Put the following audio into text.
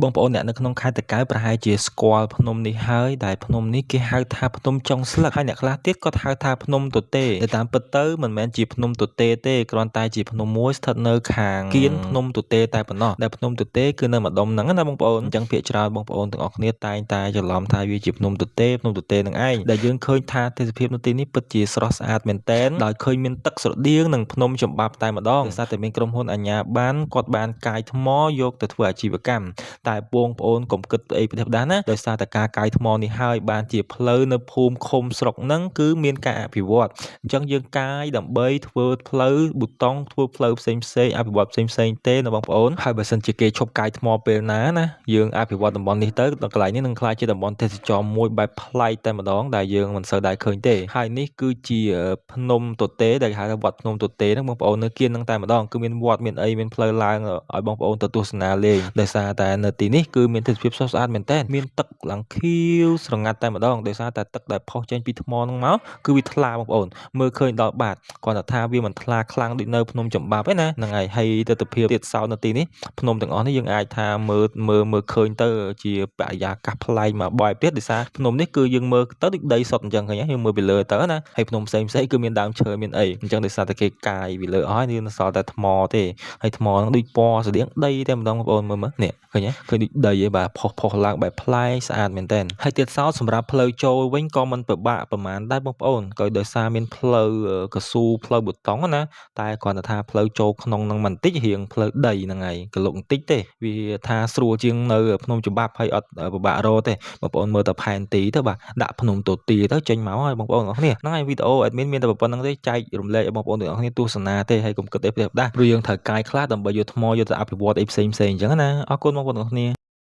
បងប្អូនអ្នកនៅក្នុងខេត្តតាកែវប្រហែលជាស្គាល់ភ្នំនេះហើយដែលភ្នំនេះគេហៅថាភ្នំចុងស្លឹកហើយអ្នកខ្លះទៀតគាត់ហៅថាភ្នំទទេតែតាមពិតទៅមិនមែនជាភ្នំទទេទេគ្រាន់តែជាភ្នំមួយស្ថិតនៅខាងគៀនភ្នំទទេតែប៉ុណ្ណោះដែលភ្នំទទេគឺនៅម្ដុំហ្នឹងណាបងប្អូនអញ្ចឹងភាគច្រើនបងប្អូនទាំងអស់គ្នាតែងតែច្រឡំថាវាជាភ្នំទទេភ្នំទទេនឹងឯងដែលយើងឃើញថាទេសភាពនៅទីនេះពិតជាស្រស់ស្អាតមែនទែនដោយឃើញមានទឹកស្រដៀងនឹងភ្នំចំបាប់តែម្ដងដោយសារតែមានក្រុមហ៊ុនអាជ្ញាបានគាត់បានកាយថ្មយកទៅធ្វើអាជីវកម្មតែបងប្អូនកុំគិតអីផ្ដេសផ្ដាស់ណាដោយសារតែការកាយថ្មនេះហើយបានជាផ្លូវនៅភូមិឃុំស្រុកហ្នឹងគឺមានការអភិវឌ្ឍអញ្ចឹងយើងកាយដើម្បីធ្វើផ្លូវប៊ូតុងធ្វើផ្លូវផ្សេងផ្សេងអភិវឌ្ឍផ្សេងផ្សេងទេណាបងប្អូនហើយបើសិនជាគេឈប់កាយថ្មពេលណាណាយើងអភិវឌ្ឍតំបន់នេះទៅដល់កន្លែងនេះនឹងក្លាយជាតំបន់ទេសចរមួយបែបប្លែកតែម្ដងដែលយើងមិនសូវដែលឃើញទេហើយនេះគឺជាភ្នំទទេដែលគេហៅថាវត្តភ្នំទទេហ្នឹងបងប្អូននៅគៀនហ្នឹងតែម្ដងគឺមានវត្តមានអីមានផ្លូវឡើងឲ្យបងប្អូនទៅទស្សនាលេងដោយសារតែនៅទីនេះគឺមានទេសភាពស្រស់ស្អាតមែនទែនមានទឹកឡើងខៀវស្រងាត់តែម្ដងដោយសារតែទឹកដែលផុសចេញពីថ្មហ្នឹងមកគឺវាថ្លាបងប្អូនមើលឃើញដល់បាតគ្រាន់តែថាវាមិនថ្លាខ្លាំងដូចនៅភ្នំចំបាប់ទេណាហ្នឹងហើយហើយទស្សនភាពទៀតសោតនៅទីនេះភ្នំទាំងអស់នេះយើងអាចថាមើលមើលមើលឃើញទៅជាបរិយាកាសប្លែកមកបែបទៀតដោយសារភ្នំនេះគឺយើងមើលទៅដូចដីសុទ្ធអញ្ចឹងឃើញទេយើងមើលពីលើទៅណាហើយភ្នំផ្សេងផ្សេងគឺមានដើមឈើមានអីអញ្ចឹងដោយសារតែគេកាយពីលើអស់ហើយនេះសល់តែថ្មទេហើយថ្មហ្នឹងដូចពណ៌ស្តៀងដីតែម្ដងបងប្អូនមើលមើលនេះឃើញទេឃើញដូចដីឯងបាទផុសផុសឡើងបែបប្លែកស្អាតមែនទែនហើយទៀតសោតសម្រាប់ផ្លូវចូលវិញក៏មិនពិបាកប្រហែលដែរបងប្អូនក៏ដោយសារមានផ្លូវកស៊ូផ្លូវប៊ូតុងណាតែគ្រាន់តែថាផ្លូវចូលក្នុងហ្នឹងបន្តិចរៀងផ្លូវដីហ្នឹងហើយកលុកបន្តិចទេវាថាស្រួលជាងនៅភ្នំច្បាប់ហើយអត់ពិបាករកទេបងប្អូនមើលតែផែនទីទៅបាទដាក់ភ្នំទទាទៅចេញមកហើយបងប្អូនទាំងអស់គ្នាហ្នឹងហើយវីដេអូ admin មានតែប៉ុណ្្នឹងទេចែករំលែកឲ្យបងប្អូនទាំងអស់គ្នាទស្សនាទេហើយកុំគិតអីផ្ទះផ្ដាស់ព្រោះយើងត្រូវកាយខ្លះដើម្បីយកថ្មយកទៅអភិវឌ្ឍអីផ្សេងផ្សេងអញ្ចឹងណាអរគុណបងប្អូនទាំងអស់គ្នា